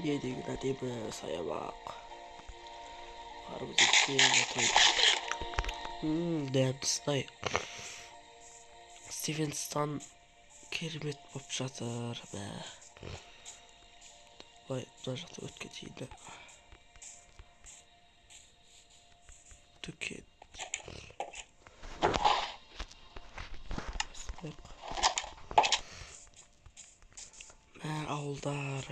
Не деген әдемі саябақ. Қарбыз етпен жатайын. Дәмдісін-ай. Стивенстан керемет боп жатыр. Мә. Былай мына жақта өтіп кетейін да. Дүкен. Мә, ауылдар.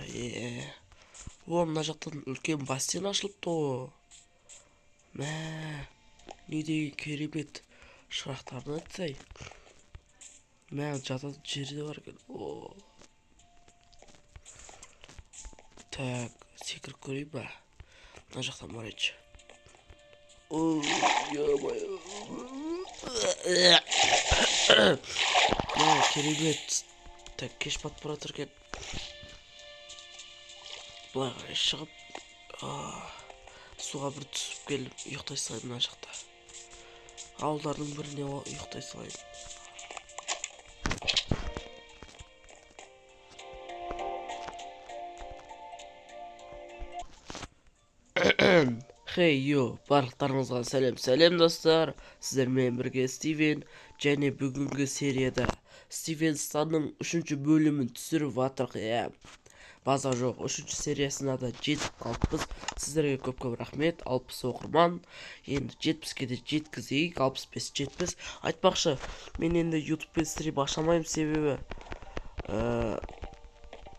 О, мына жақтан үлкен бассейн ашылыпты ғой. Мә, не деген керемет. Шырақтарын айтсай. Мә, жататын жері де бар екен. О. Так, секіріп көрейін ба? Мына жақтан барайыншы. О, ё-моё. Мә, керемет. Так, кеш батып бара жатыр екен. Былай қарай шығып, суға бір түсіп келіп ұйықтай салайын мына жақта. Ауылдардың біріне ұйықтай салайын. Хей, йо, барлықтарыңызға сәлем, сәлем достар. Сіздермен бірге Стивен және бүгінгі серияда Стивенстанның 3-ші бөлімін түсіріп жатырық. Иә, базар жоқ, 3-ші сериясына да жетіп қалыппыз. Сіздерге көп-көп рахмет, 60 оқырман. Енді 70-ке де жеткізейік, 65-70. Айтпақшы, мен енді YouTube-пен стрим аша алмаймын, себебі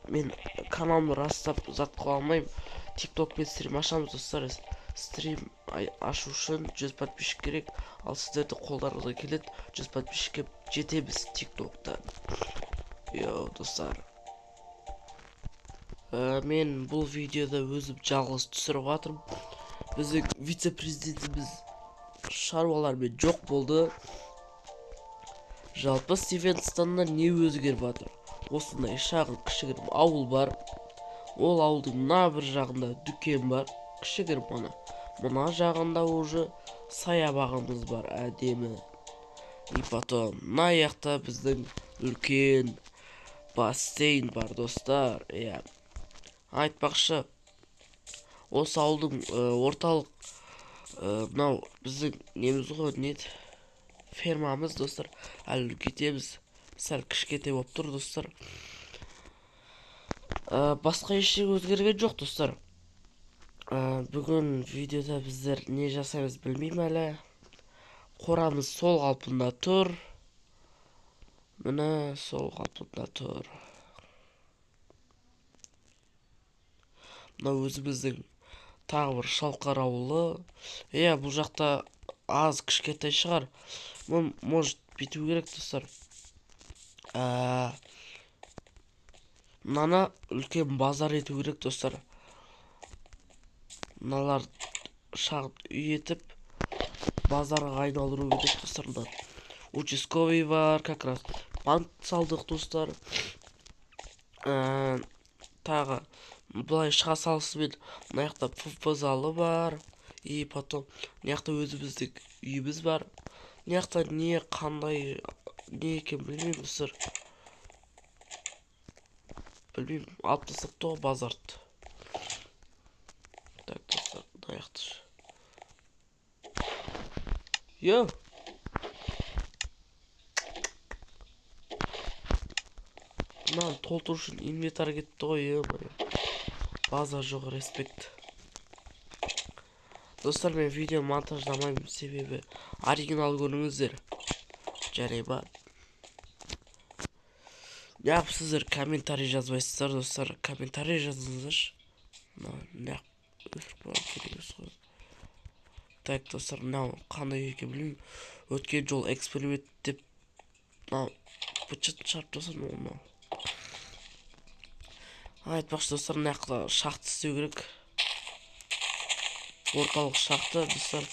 мен каналымды растап зат қыла алмаймын. TikTok-пен стрим ашамыз достар. Стрим ашу үшін 100 подписчик керек. Ал сіздерді қолдарыңызға келеді, 100 подписчикке жетеміз TikTok-та. Йоу, достар. Мен бұл видеода өзім жалғыз түсіріп жатырмын. Біздің вице-президентіміз шаруалармен жоқ болды. Жалпы Стивенстанда не өзгеріп жатыр? Осындай шағын кішігірім ауыл бар. Ол ауылдың мына бір жағында дүкен бар, кішігірім ғана. Мына жағында уже саябағымыз бар, әдемі. И потом мына жақта біздің үлкен бассейн бар, достар. Иә. Айтпақшы, осы ауылдың орталық, мынау біздің неміз ғой, не еді? Фермамыз, достар. Әлі үлкейтеміз. Сәл кішкентай болып тұр, достар. Басқа ештеңе өзгерген жоқ, достар. Бүгін видеода біздер не жасаймыз білмеймін әлі. Қорамыз сол қалпында тұр. Міне сол қалпында тұр. Мына өзіміздің тағы бір Шалқар ауылы. Иә, бұл жақта аз кішкентай шығар. Может, бүйту керек, достар. Мынаны үлкен базар ету керек, достар. Мыналар шағын үй етіп базарға айналдыру керек, достар. Мына участковый бар, как раз банк салдық, достар. Тағы былай шыға салысымен мына жақта ФФ залы бар. И потом мына жақта өзіміздің үйіміз бар. Мына жақта не қандай не екенін білмеймін, достар. Білмеймін, алып тастапты ғой базарды. Так, достар, мына жақта. Йо! Мынаны толтыру үшін инвентарь кетті ғой, ё-моё. База жоқ, респект. Достар, мен видео монтаждамаймын, себебі оригинал көріңіздер. Жарай ба? Неғып сіздер комментарий жазбайсыздар, достар? Комментарий жазыңыздаршы. Мына неғып өшіріп қойған керек емес қой. Так, достар, мынау қандай екенін білмеймін. Өткен жол эксперимент деп мынау быт-шытын шығарып тастадым ғой мынау. Айтпақшы, достар, мына жақта шахта істеу керек. Орталық шахта, достар.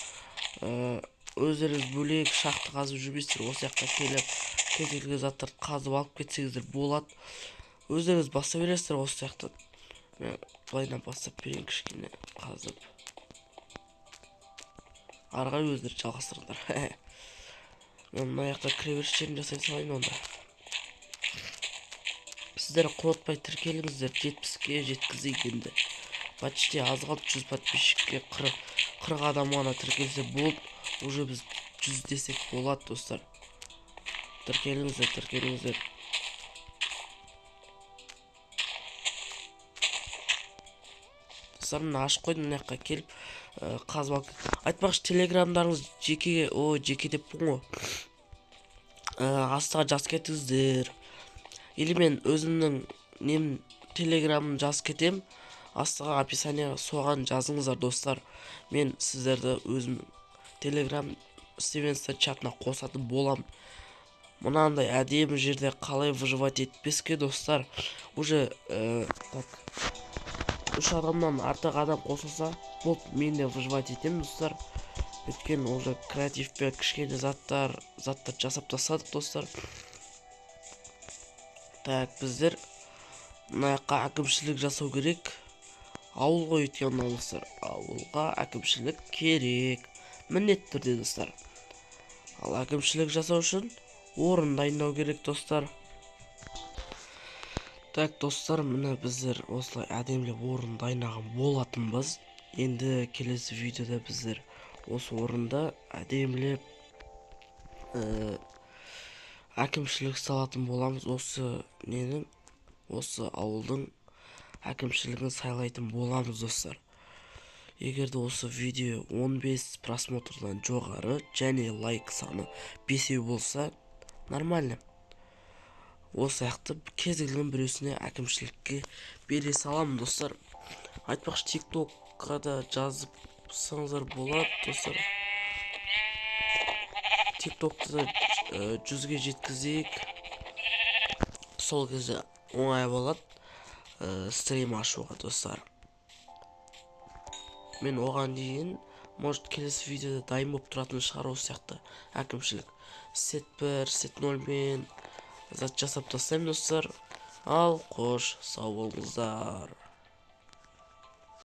Өздеріңіз бөлек шахта қазып жүрмейсіздер. Осы жаққа келіп кез келген заттарды қазып алып кетсеңіздер болады. Өздеріңіз баса бересіздер осы жақта. Мен былайынан бастап берейін кішкене қазып. Ары қарай өздері жалғастырыңдар. Мен мына жақта кіреберіс жерін жасай салайын онда. Сіздер құртпай тіркеліңіздер, 70-ке жеткізейік енді. Почти аз қалды 100 подписчикке, 40 адам ғана тіркелсе болды, уже біз 100 десек болады достар. Тіркеліңіздер, тіркеліңіздер. Достар, мына ашып қойдым, мына жаққа келіп, қазып алып. Айтпақшы, телеграмдарыңыз жекеге, ой, жеке деппін ғой. Астыға жазып кетіңіздер. Или мен өзімнің нем телеграмын жазып кетем, астыға описание соған жазыңыздар достар. Мен сіздерді өзім телеграм Стивенстер чатына қосатын болам. Мынандай әдемі жерде қалай выживать етпеске достар. Уже так, 3 адамнан артық адам қосылса болды, мен де выживать етемін достар. Өйткені уже креативпен кішкене заттар жасап тастадық достар. Так, біздер мына жаққа әкімшілік жасау керек. Ауыл ғой өйткені мынау достар. Ауылға әкімшілік керек міндетті түрде достар. Ал әкімшілік жасау үшін орын дайындау керек достар. Так достар, міне біздер осылай әдемілеп орын дайындаған болатынбыз. Енді келесі видеода біздер осы орында әдемілеп әкімшілік салатын боламыз. Осы ненің, осы ауылдың әкімшілігін сайлайтын боламыз достар. Егер де осы видео 15 просмотрдан жоғары және лайк саны 5 болса, нормально. Осы сияқты кез келген біреусіне әкімшілікке бере саламын достар. Айтпақшы, TikTokқа да жазыпсаңыздар болады достар. TikTokты да 100-ге жеткізейік. Сол кезде оңай болады стрим ашуға достар. Мен оған дейін, может, келесі видеода дайын болып тұратын шығар осы сияқты әкімшілік. Сет 1, сет 0 мен зат жасап тастаймын достар. Ал қош, сау болыңыздар.